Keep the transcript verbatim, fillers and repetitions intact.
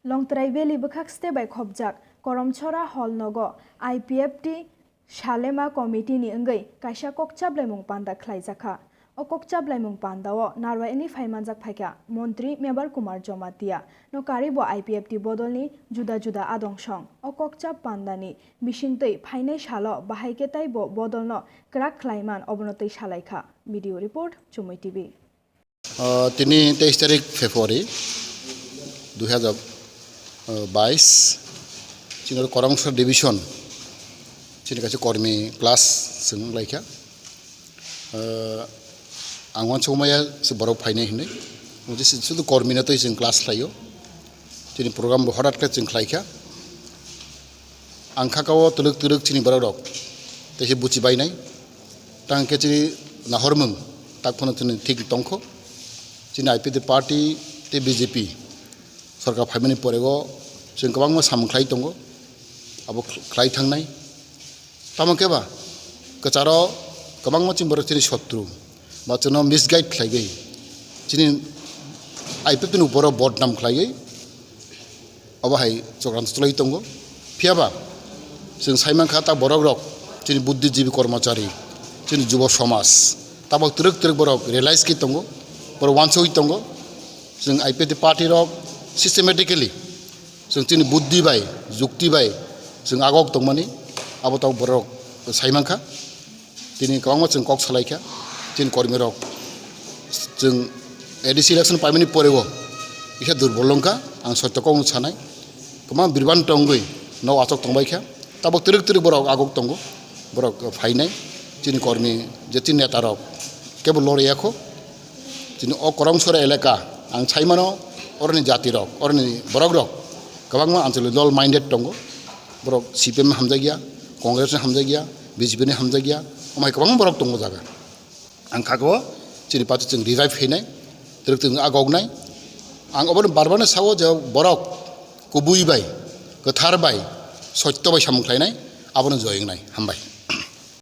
Longtrai Valley bwkhak ste bai khopjak Koromchora Hall nogo I P F T Salema Committee ni wngwi kaisa kokchaplaimung panda khlaijakha. O kokchaplaimung pandao narwaiwi phaimanjak phaikha Montri Mebar Kumar Jamatia no karibo I P F T bodolni juda juda adong song. O kokchap pandani bisingtwi phainai salo bahai khe taibo bodolno kwrak khlaiman obono twi salaikha. Video report, Chumui T V. Ah, tini teis tarik February dui hazar bais, chini Korongsa Division, chini kaisa kormi class chwng laikha. Ah, ang uansukmaya se borok phainai hinwi. Mujhe se sudu kormi no twi chwng class khlaio. Chini program bo horat khe chwng khlaikha. Ang kha kao twrwk twrwk chini borok rok tei se buchi bainai. Tang khe chini nahormung tak phano chini thik tongkho. Chini I P F T party tei B J P sorkar phaimani porego chwng kwbangma samung khlai tongo. Abo khlai thangnai. Tamo khe ba kwcharo kwbangma chini borok chini sotru ba chwngno misguide khlaiwi chini I P F T ni borok bodnam khlaiwi obo hai chokranto chwlai tongo. Phiya ba chwng sai mankha ta borok rok chini buddhijibi kormochari, chini jubo somaj, tabok twrwk twrwk borok realize khe tongo, borok uansugwi tongo. Chwng I P F T party rok systematically chwng chini buddhi bai, jukti bai chwng agok tongmani abo tabok borok sai mankha. Tini kwbangma chwng kok salaikha, chini kormirok chwng A D C election paimani porego kisa durbol wngkha, ang sotto kok sanai. Kwbangma birban tongwi nok achok tongbaikha, tabok twrwk twrwk borok agok tongo, borok phainai, chini kormi je chini netarok kebo loriyakho. Chini o Korongsa elaka ang saimano, oroni jatirok, oroni borokrok kwbangma anchalik dol minded tongo. Borok C P M hamjakya, Congress ni hamjakya, B J P ni hamjakya, omo hai kwbangma borok tongo jaga. Ang kha kao chini party chwng revive khainai, twrwk twrwk agoknai. Ang obono bar bar no sao je borok kubui bai, kwthar bai, sotto bai samung khlainai, abono joy wngnai. Hambai.